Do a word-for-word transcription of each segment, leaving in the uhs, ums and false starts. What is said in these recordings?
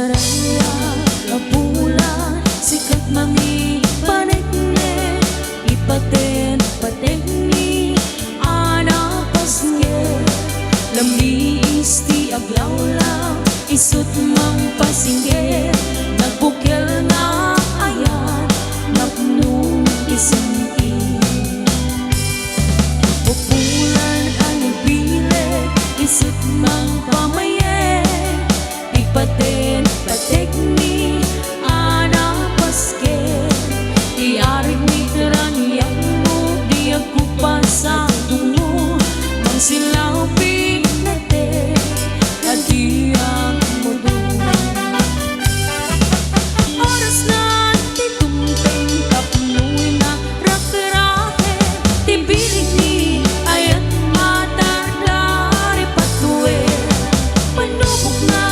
Dayag a bulan, sikat mangipaneknek, ipaten-patekmi a napasngek. Lamiis ti aglawlaw, isut' mangpasingger, nagbukel nga ayan, napno ti sem-i. Pupulan a nagbileg, isut' mangpamayen, ipaten-patekmi a napasngek. Ti arik ni Raniagmo, di agkupas a tungo, mangsilaw pinete, a di agmudong. Orasna ti tumteng tapno inarakraken ti bilegmi, ayat a tardari patuen. Panubokna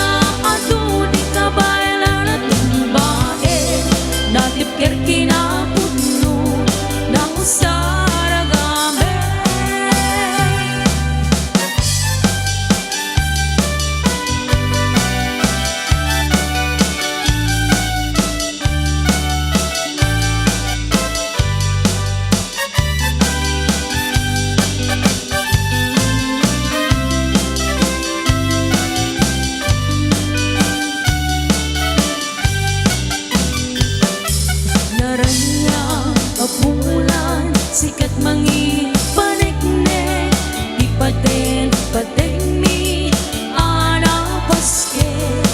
adu di kabaylan a tumbaen, natipker kinapudno, nausar a gamek. Naraniag a bulan, sikat mangipaneknek, ipaten-patekmi a napasngek.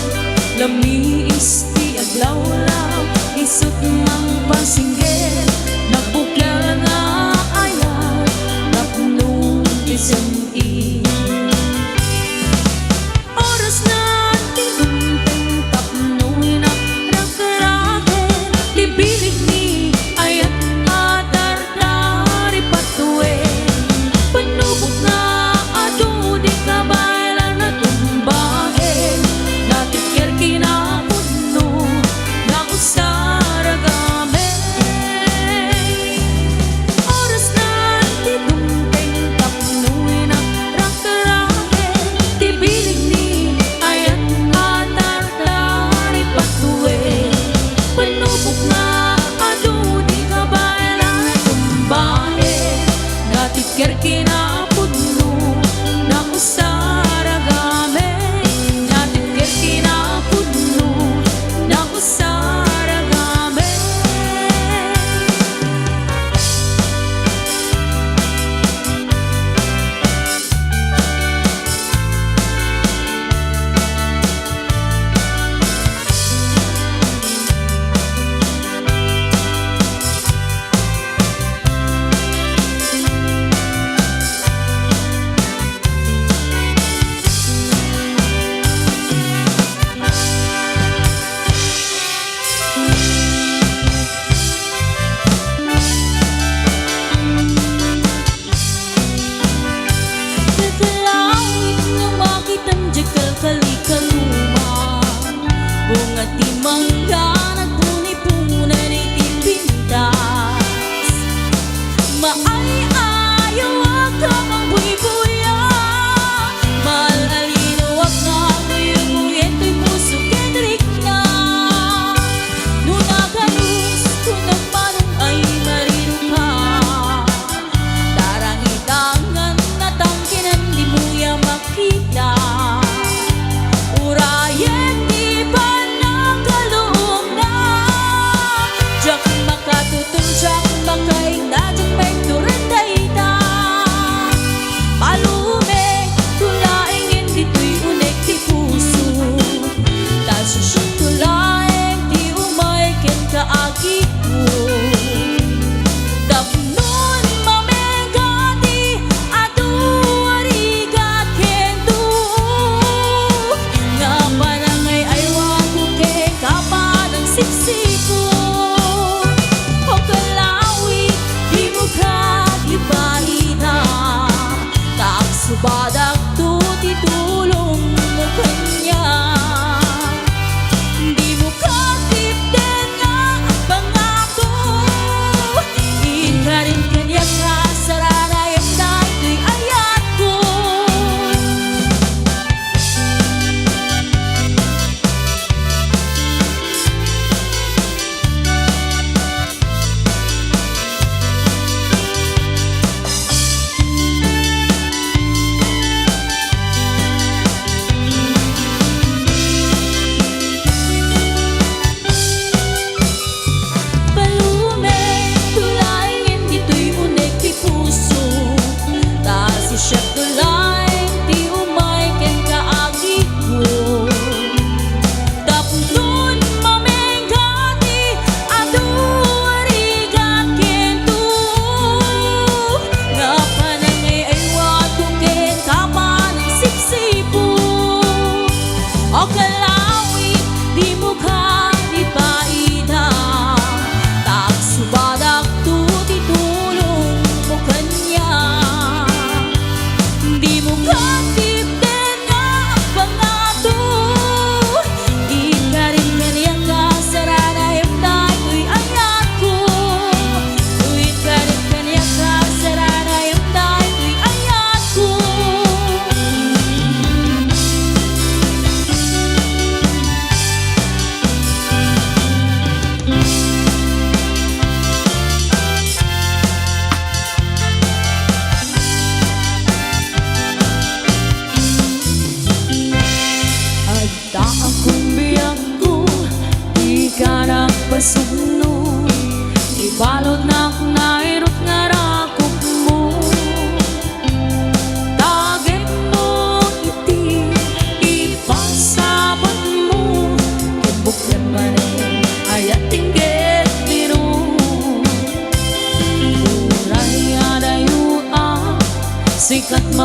Lamiis ti aglawlaw, isut' mangpasingger, nagbukel nga ayan, napno ti sem-i. Orasna ti tumteng tapno inarakraken ti bilegmi, ayat a tardari patuen. Panubokna adu di kabaylan a tumbaen, natipker kinapudno, nausar a gamek.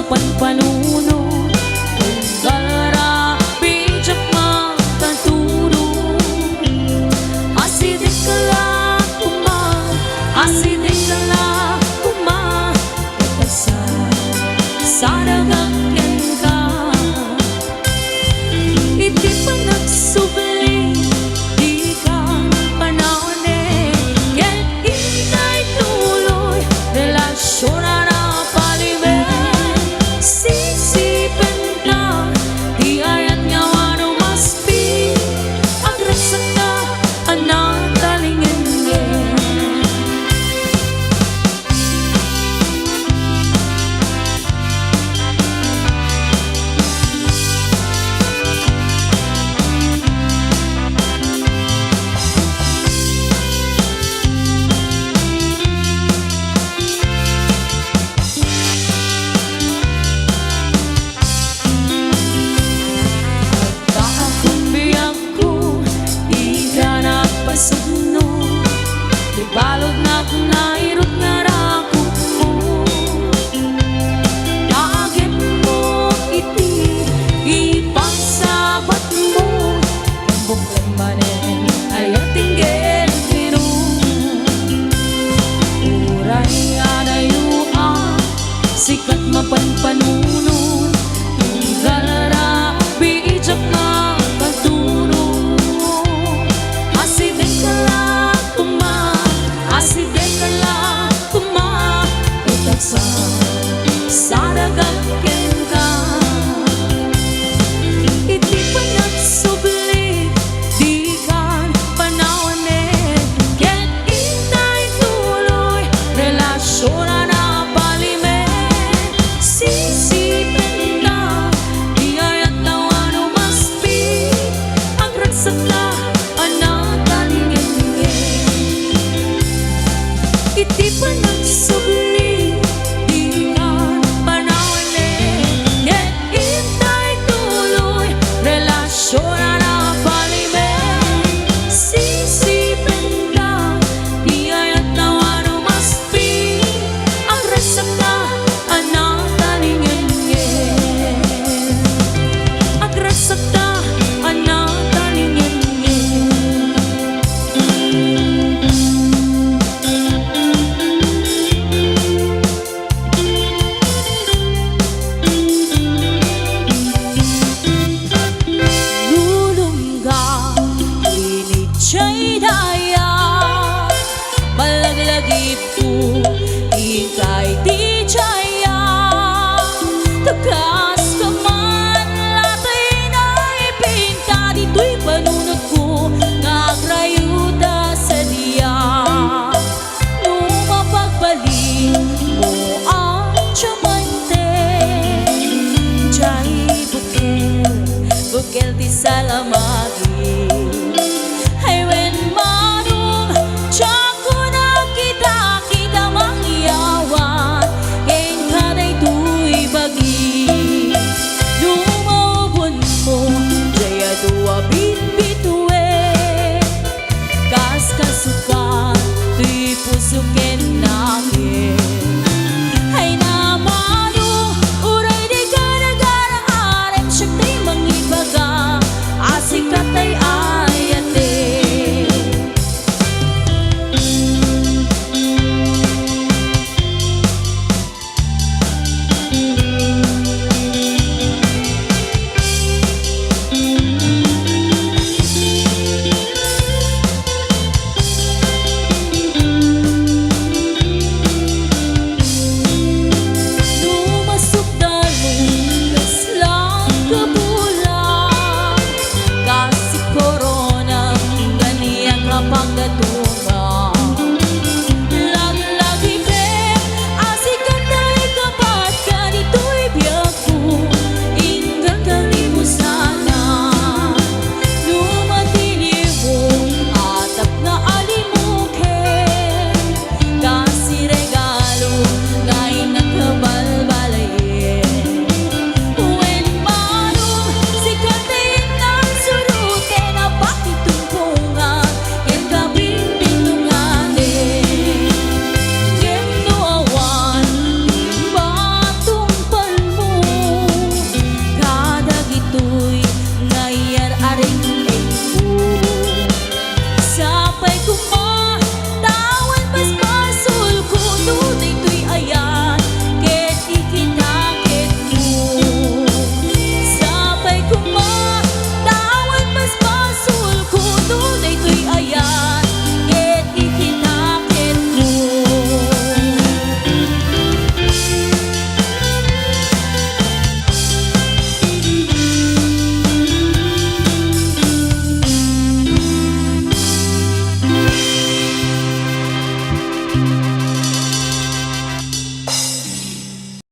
panpanunot, unggal rabii diak makatulog. Asidegka la koma, asidegka la koma, ta sa-, sadagak kenka. Iti panagsubli, dikan panawanen, ket intay tuloy, relasion a napalimed. Sisipenka, ti ayat nga awan masapit, agragsakta a natalingenngen. Taakon biag ko, ida nagpasugno, ti balud nga nairut nga rakupmo. Taagimmo iti ipagsabatmo, tambok manen, ay atinggen biro. Uray adayo a sikat mapanpanunot, unggal rabii diak makatulog. Asidegka la koma, asidegka la koma, ket sa-, sadagak kenka. Iti panagsubli, dikan panawanen, ket intay tuloy, relasion a napalimed. Sisipenka, ti ayat nga awan masapit, agragsakta a natalingenngen. Iti panagsubli, dikan panawanen, ket intay tuloy, relasion a napalimed. Sisipenka, ti ayat nga awan masapit, agragsakta a natalingenngen. Agragsakta a natalingenngen. Lulungga, init jay daya, malaglagipko, inkay ti jaya. Tagas ka man, latay na ipinta, ditoy panunotko, nga agrayo ta sadia. No mapagbalinmo a diamante, jay bukel, bukel ti salamagi. Ay wen manong, diak nakita, kita